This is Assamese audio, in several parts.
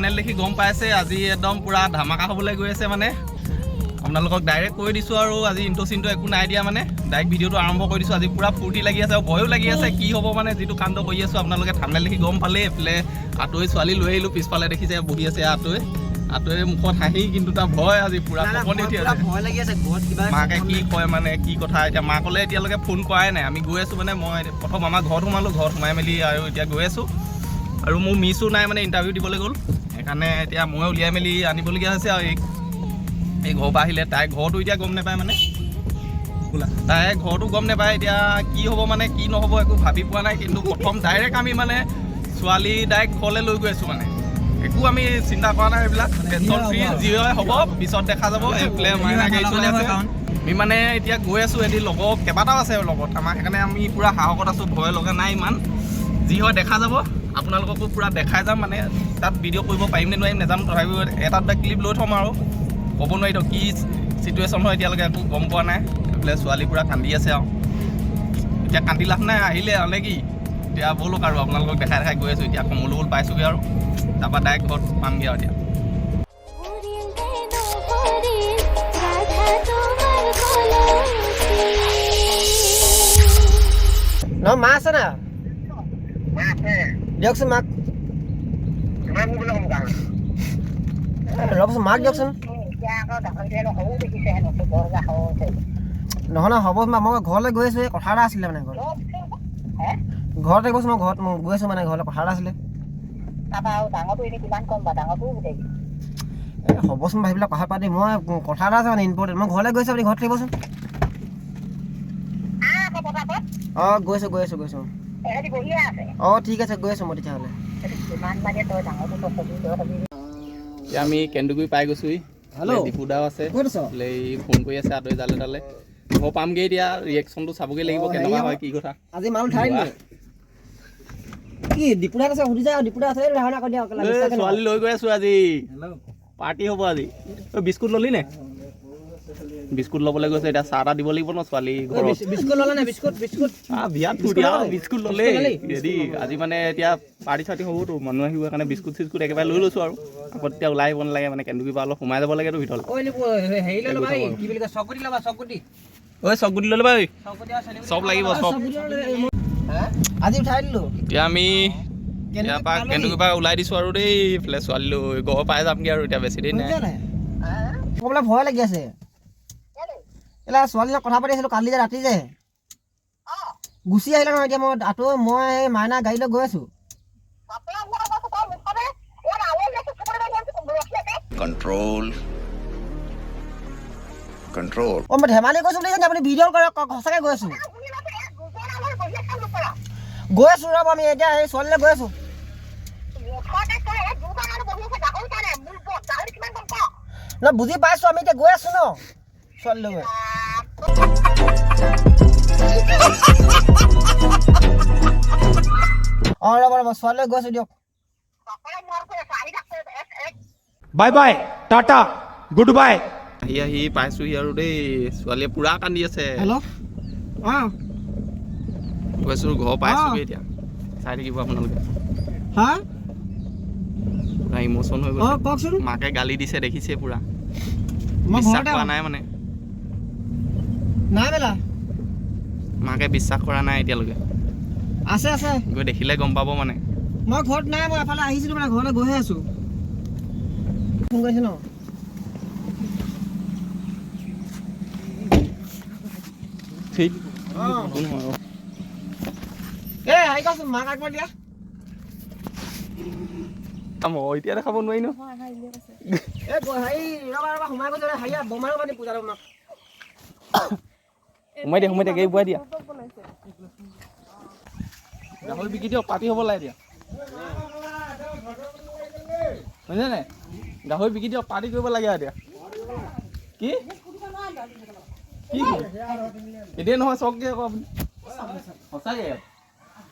থাম্বনেইল দেখি গম পাইছে, আজি একদম পূৰা ধামাকা হ'বলৈ গৈ আছে। মানে আপোনালোকক ডাইৰেক্ট কৈ দিছোঁ আৰু আজি ইণ্ট্ৰ চিণ্ট্ৰ একো নাই দিয়া, মানে ডাইৰেক্ট ভিডিঅ'টো আৰম্ভ কৰি দিছোঁ। আজি পূৰা ফূৰ্তি লাগি আছে আৰু ভয়ো লাগি আছে, কি হ'ব। মানে যিটো কাণ্ড কৰি আছোঁ, আপোনালোকে থাম্বনেইল দেখি গম পালেই। এইফালে আঁতৰি ছোৱালী লৈ আহিলোঁ, পিছফালে দেখিছে বহি আছে আঁতৰি। আঁতৰি মুখত হাঁহি, কিন্তু তাৰ ভয়, আজি পূৰা কঁপনি উঠি আছে। ভয় লাগি আছে, ঘৰত কিবা মাকে কি কয়, মানে কি কথা। এতিয়া মাকলে এতিয়ালৈকে ফোন কৰাই নাই। আমি গৈ আছোঁ, মানে মই প্ৰথম আমাৰ ঘৰত সোমালোঁ, ঘৰত সোমাই মেলি আৰু এতিয়া গৈ আছোঁ। আৰু মোৰ মিছো নাই, মানে ইণ্টাৰভিউ দিবলৈ গ'ল, সেইকাৰণে এতিয়া মই উলিয়াই মেলি আনিবলগীয়া হৈছে। আৰু এই ঘৰৰ পৰা আহিলে তাই ঘৰতো এতিয়া গম নাপায়, মানে বোলা তাই ঘৰতো গম নাপায়। এতিয়া কি হ'ব, মানে কি নহ'ব, একো ভাবি পোৱা নাই। কিন্তু প্ৰথম ডাইৰেক্ট আমি মানে ছোৱালী ডাইৰেক্ট ঘৰলৈ লৈ গৈ আছোঁ, মানে একো আমি চিন্তা কৰা নাই, এইবিলাক টেনশ্যন ফ্ৰী, যি হয় হ'ব, পিছত দেখা যাব। এইফালে মাইনা গাড়ী চলাই আছে। আমি মানে এতিয়া গৈ আছোঁ, এদি লগৰ কেইবাটাও আছে লগত আমাৰ, সেইকাৰণে আমি পূৰা সাহসত আছোঁ, ভয় লগা নাই ইমান। যি হয় দেখা যাব, আপোনালোককো পূৰা দেখাই যাম। মানে তাত ভিডিঅ' কৰিব পাৰিম নে নোৱাৰিম নাজানো, তথাপিও এটা দুটা ক্লিপ লৈ থ'ম। আৰু ক'ব নোৱাৰি তো কি চিটুৱেশ্যন হয়, এতিয়ালৈকে একো গম পোৱা নাই। এইফালে ছোৱালী পূৰা কান্দি আছে আৰু এতিয়া কান্দি লাভ নাই, আহিলে আৰু নে কি। এতিয়া ব'লক আৰু আপোনালোকক দেখাই দেখাই গৈ আছোঁ। এতিয়া কমলুবুল পাইছোঁগৈ আৰু তাৰপৰা ডাইৰেক্ট ঘৰত পামগৈ আৰু এতিয়া। হৰিণ কেন হৰিণ ৰাধা তোমাৰ কলসি। নহয়, মা আছে না? দিয়কচোন মাক। ৰ'বচোন, মাক দিয়কচোন। নহয় নহয়, হ'ব মা, মই ঘৰলৈ গৈ আছোঁ। এই কথা এটা আছিলে, মানে ঘৰত ঘৰত থাকিবচোন। মই ঘৰত, মই গৈ আছোঁ, মানে ঘৰলৈ কথা এটা আছিলে। এই হ'বচোন, সেইবিলাক কথা পাতি মই কথা এটা আছে, মানে ইম্পৰ্টেণ্ট। মই ঘৰলৈ গৈছোঁ, আপুনি ঘৰত থাকিবচোন। অঁ, গৈছোঁ গৈ আছোঁ, গৈছোঁ। অঁ, ঠিক আছে, গৈ আছোঁ মই তেতিয়াহ'লে। এতিয়া আমি কেন্দুগুৰি পাই গৈছোহি। হেল্ল'। দীপুদাও আছে। ক'ত আছ? বোলে এই ফোন কৰি আছে আঁতৰি জালে তালে। ঘৰ পামগৈ এতিয়া, ৰিয়েকশ্যনটো চাবগৈ লাগিব। অ, কেনেকুৱা হেৰি হয়, কি কথা। আজি মাল উঠাই দিলোঁ কি? দীপুদাত আছে, সুধি যায়। দীপুদা আছে, এই আকৌ দিয়ক। এই ছোৱালী লৈ গৈ আছো, আজি পাৰ্টি হ'ব আজি। ঐ, বিস্কুট ল'লি নে? বিস্কুট ল'বলৈ গৈছে। এতিয়া চাহ তাহ দিব লাগিব ন ছোৱালী ঘৰত। বিস্কুট ল'লে নে? Biscuit, biscuit. বিয়াত বিস্কুট ফূৰ্তি আৰু ল'লে? বিস্কুট ল'লেই। বিস্কুট ল'লি? ৰেডি। আজি মানে এতিয়া পাৰ্টি চাৰ্টি হ'বতো, মানুহ আহিব, সেইকাৰণে বিস্কুট চিস্কুট একেবাৰে লৈ লৈছোঁ। আৰু আকৌ তেতিয়া ওলাই আহিব নালাগে, মানে কেন্দুগুৰিৰ পৰা অলপ সোমাই যাব লাগেতো ভিতৰলৈ। ঐ হেৰি লৈ ল'বা, এই কি বুলি কয়, চকুটি ল'বা, চকুটি। ঐ, চকগুটি লৈ ল'বা ঐ। চকুটি আৰু চেনিগুটি। চব লাগিব, চব। আজি উঠাই দিলোঁ। এতিয়া আমি ইয়াৰ পৰা, কেন্দুগুৰিৰ পৰা ওলাই দিছোঁ আৰু দেই। এইফালে ছোৱালী লৈ ঘৰ পাই যামগৈ আৰু এতিয়া বেছি দেৰি নাই। ক'বলৈ ভয় লাগি আছে। এলা ছোৱালীৰ লগত কথা পাতি আছিলোঁ কালি যে ৰাতি যে গুচি আহিলে নহয়। এতিয়া মই আঁতৰ, মই এই মাইনা গাড়ী লৈ গৈ আছোঁ। Control, control. অঁ, মই ধেমালি কৈছোঁ বুলি জানি আপুনি ভিডিঅ' কৰক, সঁচাকৈ গৈ আছোঁ, গৈ আছোঁ। ৰ'ব, আমি এতিয়া এই ছোৱালীলৈ গৈ আছোঁ। ন, বুজি পাইছোঁ, আমি এতিয়া গৈ আছোঁ ন ছোৱালীলৈ গৈ। অঁ, ৰ'ব ৰ'ব, ছোৱালীলৈ গৈ আছোঁ দিয়ক। Bye bye, tata, good bye. আহি আহি পাইছোহি আৰু দেই। ছোৱালীয়ে পূৰা কান্দি আছে। হেল্ল', অঁ। গৈছোঁ, ঘৰ পাইছোগৈ এতিয়া। চাই থাকিব আপোনালোকে। হা? পূৰা ইম'চন হৈ অঁ। গৈছে। কওকচোন। মাকে গালি দিছে, দেখিছে পূৰা। মই বিশ্বাস ঘৰতে। কৰা নাই মানে। নাই মেলা। মাকে বিশ্বাস কৰা নাই এতিয়ালৈকে। আছে আছে। গৈ দেখিলে গম পাব মানে। মই ঘৰত নাই, মই এফালে আহিছিলোঁ, মানে ঘৰলৈ গৈহে আছোঁ। ফোন কৰিছে ন? ঠিক। অঁ। কোন হয় অ? এই হেৰি, কচোন মাক একবাৰ দিয়া। মই এতিয়া দেখাব নোৱাৰি ন। এই হেৰি, ৰ'বা ৰ'বা, সোমাই গৈছে। হেৰিয়া বমাৰো পাতি পূজা মাক। সোমাই দিয়া, সোমাই দিয়া, গাড়ী বোৱাই দিয়া। গাহৰি বিকি দিয়ক, পাৰ্টি হ'ব লাগে এতিয়া, শুনিছে নাই? গাহৰি বিকি দিয়ক, পাৰ্টি কৰিব লাগে আৰু এতিয়া। কি কি এতিয়া নহয়, চক দিয়ে আকৌ আপুনি সঁচাকে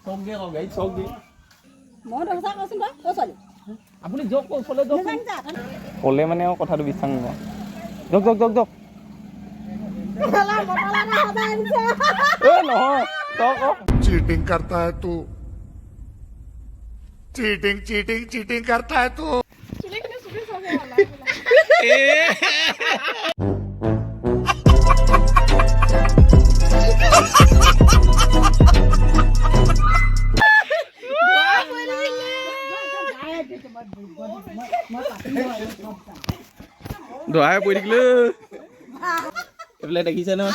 চক দিয়ে আকৌ গাড়ীত চক দিয়ে। আপুনি যাওক, ওচৰলৈ যাওক। ক'লে মানে আৰু কথাটো বিশ্বাস নকৰোঁ। যাওক যাওক যাওক যাওক। এ নহয়, তই ক। चीटिंग करता है तू, चीटिंग चीटिंग चीटिंग करता है तू। এ। ধৰাই পৰি থাকিলে। এইফালে দেখিছে নহয়।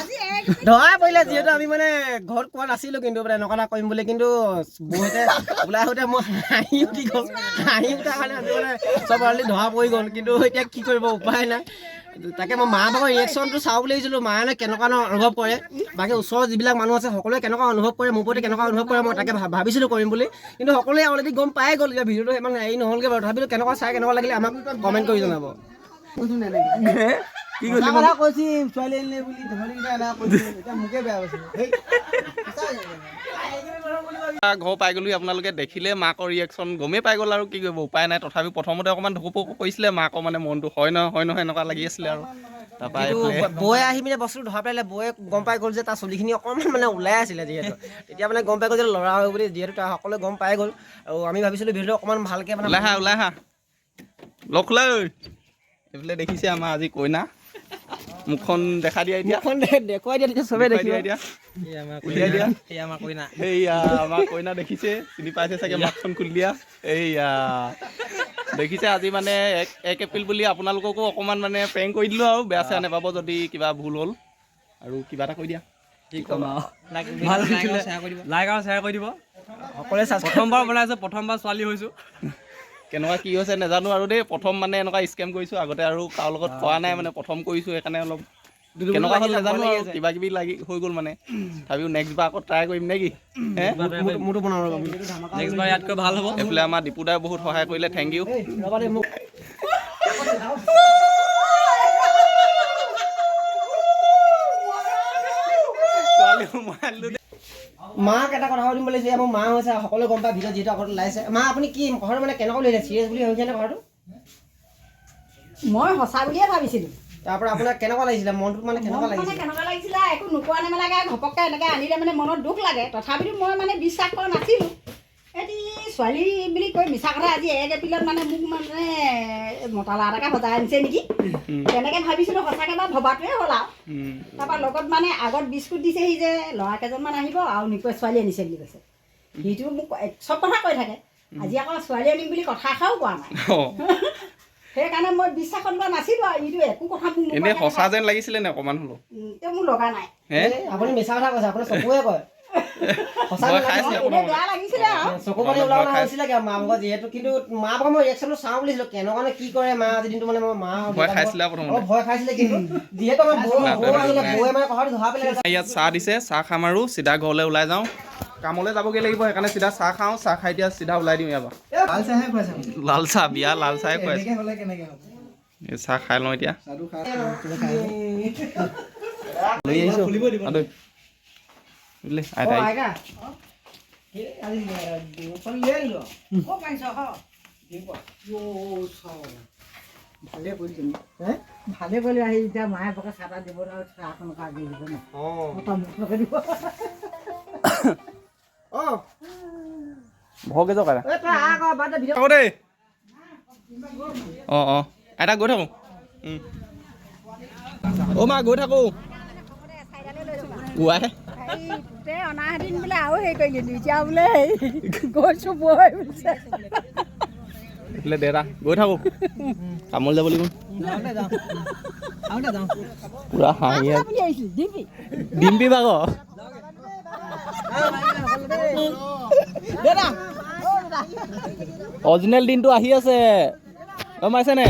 ধৰা পৰিলে। যিহেতু আমি মানে ঘৰত কোৱা নাছিলো, কিন্তু মানে এনেকুৱা এটা কৰিম বুলি। কিন্তু বৌহঁতে ওলাই আহোঁতে মই হাঁহি উঠি গ'ল। হাঁহি উঠাৰ কাৰণে আমি মানে চব অলৰেডি ধৰা পৰি গ'ল। কিন্তু এতিয়া কি কৰিব, উপায় নাই। তাকে মই মা ভাগৰ ৰিয়েকশ্যনটো চাওঁ বুলি ভাবিছিলোঁ, মায়ে মানে কেনেকুৱা অনুভৱ কৰে, বাকী ওচৰৰ যিবিলাক মানুহ আছে সকলোৱে কেনেকুৱা অনুভৱ কৰে, মোৰ প্ৰতি কেনেকুৱা অনুভৱ কৰে। মই তাকে ভাবিছিলোঁ কৰিম বুলি, কিন্তু সকলোৱে অলৰেডি গম পাই গ'ল। এতিয়া ভিডিঅ'টো ইমান হেৰি নহ'লগৈ বাৰু। তথাপিতো কেনেকুৱা চাই কেনেকুৱা লাগিলে আমাক কমেণ্ট কৰি জনাব। কি কৈছিলি? কথা কৈছি, ছোৱালী আনিলে বুলি ধেমালি কেইটা এনে কৈছি, এতিয়া মোকে বেয়া পাইছে। ঘৰ পাই গ'লো। আপোনালোকে দেখিলে মাকৰ ৰিয়েকশ্যন, গমেই পাই গ'ল। আৰু কি কৰিব, উপায় নাই। তথাপি প্ৰথমতে অকণমান ঢকু পকু কৰিছিলে মাকৰ, মানে মনটো হয় নহয় হয় নহয় এনেকুৱা লাগি আছিলে। আৰু তাৰপৰা কিন্তু এইফালে বৌয়ে আহি পিনে বস্তুটো ধৰা পেলালে। বৌয়ে গম পাই গ'ল যে তাৰ চুলিখিনি অকণমান মানে ওলাই আছিলে যিহেতু, তেতিয়া মানে গম পাই গ'ল যে ল'ৰা হয় বুলি। যিহেতু তাৰ সকলোৱে গম পাই গ'ল আৰু আমি ভাবিছিলোঁ ভিডিঅ'টো অকণমান ভালকৈ মানে ওলাই আহা, ওলাই আহা, লগ খোলা ঐ। এইফালে দেখিছে আমাৰ আজি কইনা। মুখখন দেখা দিয়া এতিয়া। মুখখন দেখুৱাই দিয়া, তেতিয়া চবেই দেখুৱাই দেখিব। দিয়া এতিয়া, উলিয়াই দিয়া। আমাৰ কইনা। এইয়া আমাৰ কইনা, দেখিছে, চিনি পাইছে চাগে। মাস্কখন খুলি দিয়া। এইয়া দেখিছে, আজি মানে 1 এপ্ৰিল বুলি আপোনালোককো অকণমান মানে প্ৰেংক কৰি দিলোঁ। আৰু বেয়া চেয়া নাপাব যদি কিবা ভুল হ'ল। আৰু কিবা এটা কৈ দিয়া। কি ক'ম আৰু, ভাল লাগিলে লাইক আৰু শ্বেয়াৰ কৰি দিব। সকলোৱে ছাবস্ক্ৰাইব প্ৰথমবাৰ বনাইছোঁ, প্ৰথমবাৰ ছোৱালী হৈছোঁ। কেনেকুৱা কি হৈছে নাজানো আৰু দেই। প্ৰথম মানে এনেকুৱা স্কেম কৰিছোঁ, আগতে আৰু কাৰো লগত কৰা নাই, মানে প্ৰথম কৰিছোঁ, সেইকাৰণে অলপ কেনেকুৱা হ'ল নাজানো। আৰু কিবা কিবি লাগি হৈ গ'ল মানে। তথাপিও নেক্সট বাৰ আকৌ ট্ৰাই কৰিম নে কি হে? মোৰটো বনাওঁ ৰ'বা। নেক্সট বাৰ ইয়াতকৈ ভাল হ'ব। এইফালে আমাৰ দীপুদাই বহুত সহায় কৰিলে, thank U. ৰ'বা দেই, মোক ছোৱালী সোমাই আনিলোঁ দেই। মাক এটা কথা সুধিম বুলি ভাবিছোঁ। মোৰ মা হৈছে, সকলোৱে গম পায়, ভিডিঅ' যিহেতু আগত ওলাইছে। মা, আপুনি কি কথাটো মানে কেনেকুৱা বুলি ভাবিছে? চিৰিয়াছ বুলি ভাবিছে নে কথাটো? মই সঁচা বুলিয়ে ভাবিছিলোঁ। তাৰ পৰা আপোনাক কেনেকুৱা লাগিছিলে মনটোত, মানে কেনেকুৱা মনত মানে লাগিছিলে? কেনেকুৱা লাগিছিলে, একো নোকোৱা নেমেলাকৈ ঘপককৈ এনেকৈ আনিলে মানে মনত দুখ লাগে। তথাপিতো মই মানে বিশ্বাস কৰা নাছিলোঁ। এটি ছোৱালী বুলি কৈ মিছা কথা আজি 1 এপ্ৰিলত মানে মোক মানে মতা ল'ৰা এটাকে সজাই আনিছে নেকি, তেনেকৈ ভাবিছিলোঁ। সঁচাকৈ বাৰু ভবাটোৱে হ'ল আৰু। তাৰপৰা লগত মানে আগত বিস্কুট দিছেহি যে ল'ৰা কেইজনমান আহিব আৰু নিকৈ ছোৱালী আনিছে বুলি কৈছে। সিটো মোক চব কথা কৈ থাকে, আজি আকৌ ছোৱালী আনিম বুলি কথা এষাৰো কোৱা নাই। সেইকাৰণে মই বিশ্বাসত লোৱা নাছিলোঁ আৰু ইটো একো কথা মোক এনেই নোকোৱাকৈ। সঁচা যেন লাগিছিলে নে অকণমান হ'লেও? তেওঁ মোৰ লগা নাই। হে? এই, আপুনি মিছা কথা কৈছে, আপোনাৰ চকুৱে কয় সঁচা। ভয় খাইছিলে। এনেই বেয়া লাগিছিলে আৰু। চকু পানী ওলাব হৈছিলে মা ভাগৰ যিহেতু। কিন্তু মা ভাগৰ মই ৰিয়েকশ্যনটো চাওঁ বুলিছিলো, কেনেকুৱানো কি কৰে মা আজি দিনটো, মানে মই মা ভয় খাইছিলে আৰু প্ৰথমতে। অলপ ভয় খাইছিলে, কিন্তু যিহেতু আমাৰ বৌ আহিলে, বৌয়ে মানে কথাটো ধৰা পেলাই। ইয়াত চাহ দিছে, চাহ খাম আৰু চিধা ঘৰলৈ ওলাই যাওঁ। কামলৈ যাবগৈ লাগিব, সেইকাৰণে চিধা চাহ খাওঁ। চাহ খাই এতিয়া চিধা ওলাই দিওঁ ইয়াৰ পৰা। লাল চাহে খুৱাইছে। লাল চাহ, বিয়া লাল চাহে খুৱাইছে। এনেকে হ'লে কেনেকে হ'ব? এই চাহ খাই লওঁ এতিয়া। চাহটো খাই। লৈ আহিছোঁ আদৈ। বুজিলি আইতা? আইতা, আজি পানী লৈ আনিলো। ক'ত পাইছ হ? ভালে কৰিলি তুমি, ভালে কৰিলি। আহি এতিয়া মায়ে বকে চাহ তাহ দিব আৰু চাহখন কাটি দিব ন। তামোল দিব। অঁ। ভৰকে যাওক আইতা। এই তই আহ আকৌ, বাদ দে ভিডিঅ'। থাকো দেই। অঁ, আইতা, গৈ থাকোঁ। অ' মা, গৈ থাকোঁ। উৱাই। হেৰি অনাহেঁতেন বোলে আৰু হেৰি কৰিলি, এতিয়া বোলে হেৰি গৈছোঁ বৈ বুলিছে। এইফালে দেউতা, গৈ থাকোঁ, কামলৈ যাব লাগিব। পুৰা হাঁহি আছে। বুলি আহিছিল দিবি। ডিম্পি বাগ। দেউতা। অৰিজিনেল দিনটো আহি আছে, গম পাইছেনে?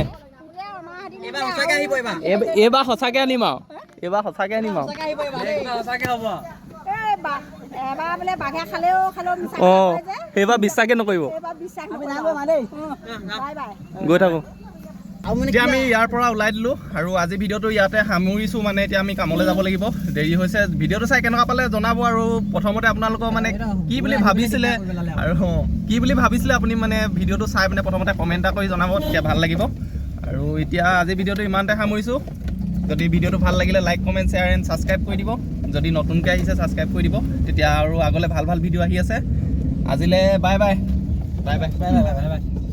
এইবাৰ সঁচাকে আহিব এইবাৰ। এইবাৰ সঁচাকে আনিম আৰু, এইবাৰ সঁচাকে আনিম আৰু। সঁচাকে হ'ব। এই এবাৰ বোলে বাঘে খালেও খালেও মিছা অঁ। কথা কয় যে। সেইবাৰ বিশ্বাসে নকৰিব। এইবাৰ বিশ্বাস নকৰিব। Bye bye. গৈ থাকোঁ। এতিয়া আমি ইয়াৰ পৰা ওলাই দিলোঁ আৰু আজি ভিডিঅ'টো ইয়াতে সামৰিছোঁ। মানে এতিয়া আমি কামলৈ যাব লাগিব, দেৰি হৈছে। ভিডিঅ'টো চাই কেনেকুৱা পালে জনাব। আৰু প্ৰথমতে আপোনালোকৰ মানে কি বুলি ভাবিছিলে আৰু কি বুলি ভাবিছিলে আপুনি মানে ভিডিঅ'টো চাই মানে প্ৰথমতে কমেণ্ট এটা কৰি জনাব, তেতিয়া ভাল লাগিব। আৰু এতিয়া আজি ভিডিঅ'টো ইমানতে সামৰিছোঁ। যদি ভিডিঅ'টো ভাল লাগিলে like, comment, share and subscribe কৰি দিব। যদি নতুনকৈ আহিছে ছাবস্ক্ৰাইব কৰি দিব, তেতিয়া আৰু আগলৈ ভাল ভাল ভিডিঅ' আহি আছে। আজিলৈ bye bye, bye bye. Bye bye, bye bye.